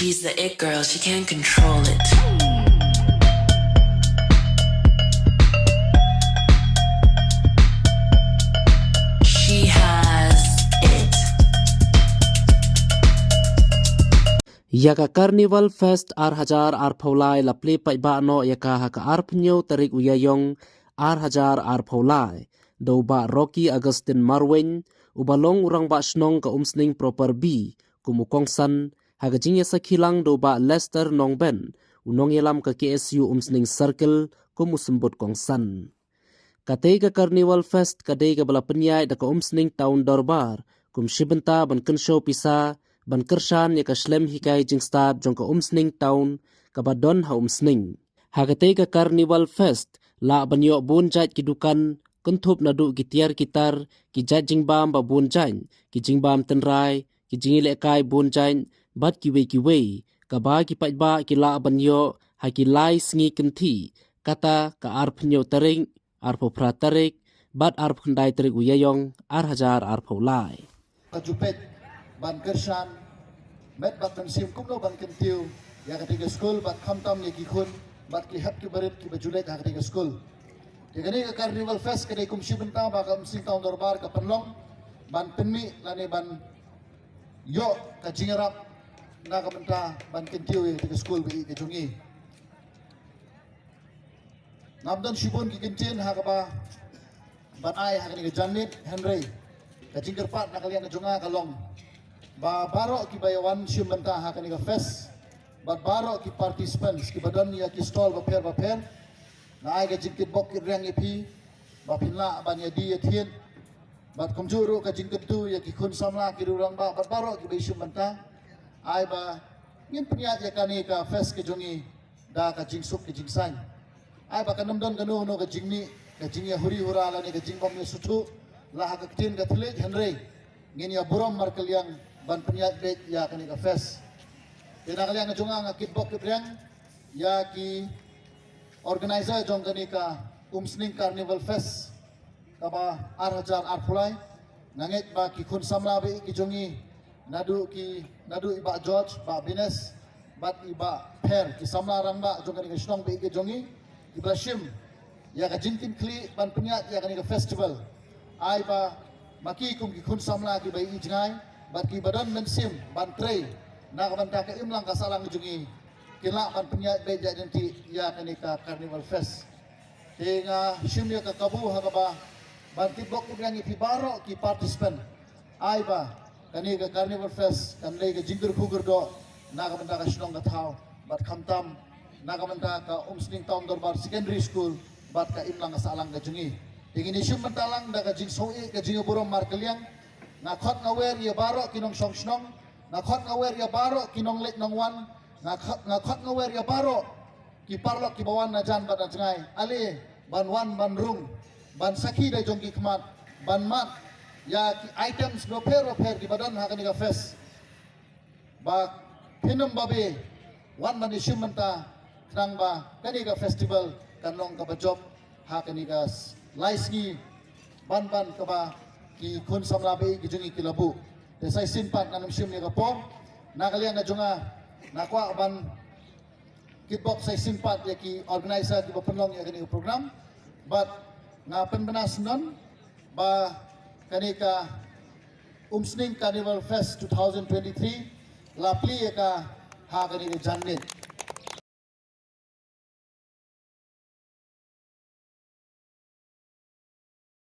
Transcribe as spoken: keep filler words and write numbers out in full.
She's the it girl, she can't control it. She has it. Ïa ka Carnival Fest ar hajar arphew lai la plie paidbah noh ïa ka ha ka arphew tarik u Ïaïong ar hajar arphew lai. Da u Bah Rocky Augustine Marwein, uba long u rangbah shnong ka Umsning Proper B, kum u kongsan, ha ka jingïasakhi lang da u Bah Lester Nongben, u nongïalam ka K S U Umsning Circle, kum u symbud kongsan. Katei ka Carnival Fest ka dei kaba la pynïaid da ka Umsning Town Dorbar, kum shi bynta ban kynshew pisa, ban kyrshan ïa ka shlem hikai jingstad jong ka Umsning Town, kaba don ha Umsning. Ha katei ka Carnival Fest, lah ban ïoh bun jait ki dukan, kynthup naduh ki tiar ki tar, ki jait jingbam ba bun jait, ki jingbam tynrai, ki jingïalehkai bun jait, bad kiwei kiwei, kaba ki paidbah ki lah ban ïoh, ha ki lai sngi kynthih, kata ka arphew tarik, arphew phra tarik, bad arphew khyndai tarik u Ïaïong, ar hajar arphew lai. Ka ju peit ban kyrshan met bad mynsiem kumno ban kyntiew ïa katei ka skul bad khamtam ïa ki khun bad ki hep ki barit kiba ju leit ha katei ka skul. Te kane ka Carnival Fest ka dei kum shi bynta ba ka Umsning Town Dorbar ka pynlong ban pynmih lane ban ïoh ka jingïarap na ka bynta ban kyntiew ïa katei ka skul ba ïeit ka jong ngi. Ngam don shibun ki kyntien ha kaba ban ai ha kane ka janmiet, hynrei ka jingkyrpad na ka liang ka jong nga ka long ba baroh kiba ïawan shim bynta ha kane ka fest bad baroh ki participants kiba don ïa ki stall bapher bapher, nga ai ka jingkitbok kitrwiang ïa phi ba phin lah ban ïadie ïathied bad kumjuh ruh ka jingkyntu ïa ki khun samla, ki rangbah bad baroh kiba ïashim bynta, ai ba ngin pynïaid ïa kane ka fest ka jong ngi da ka jingsuk ka jingsaiñ. Ai ba kan ym don kano kano ka jingmih, ka jingïahuri hura lane ka jingbym ïasngewthuh la ha ka ktien ka thylliej, hynrei ngin ïa burom markylliang ban pynïaid beit ïa kane ka fest. Te na ka liang ka jong nga, nga kitbok kitrwiang ïa ki organizer jong kane ka Umsning Carnival Fest kaba ar hajar arphew lai. Nga ngeit ba ki khun samla ba ïeit ki jong ngi, naduh ki, naduh i Bah George, Bah Bines bad i Bah Pher, ki samla rangbah jong kane ka shnong ba ïeit ki jong ngi, kiba shim ïa ka jingkitkhlieh ban pynïaid ïa kane ka festival. Ai ba ma ki kum ki khun samla kiba ïeit jngai bad kiba don mynsiem ban trei na ka bynta ka imlang ka sahlang jong ngi, kin lah ban pynïaid beit ïaid lynti ïa kane ka Carnival Fest. Te nga shim ïa ka kabu ha kaba ban kitbok kitrwiang ïa phi baroh ki participant, ai ba kane ka Carnival Fest kan dei ka jingkyrkhu kyrdoh na ka bynta ka shnong ka thaw bad khamtam na ka bynta ka Umsning Town Dorbar Secondary School bad ka imlang ka sahlang ka jong ngi. Te ngin ïashim bynta lang da ka jingsngewbha, ka jingburom markylliang. Nga khot nga wer ïa baroh ki nongshong shnong, nga khot nga wer ïa baroh ki nongleit nongwan, nga khot, nga khot nga wer ïa baroh ki paralok kiba wan na jan bad na jngai. Ale ban wan ban rung, ban sakhi da jong ki khmat, ban mad ïa ki items bapher bapher kiba don ha kane ka fest. Ba phin ym babe, wan ban ïashim bynta khnang ba kane ka festival kan long kaba jop ha kane ka s-, lai sngi ban ban kaba ki khun samla ba ïeit ki jong ngi ki la buh. Te sa shisien pat ngan ym shim ïa ka por, na ka liang ka jong nga, nga kwah ban kitbok sa shisien pat ïa ki organizer kiba pynlong ïa kane ka program. Bad nga pynbna sngewbha ba kane ka Umsning Carnival Fest two thousand twenty-three la plie ïa ka ha kane ka janmiet.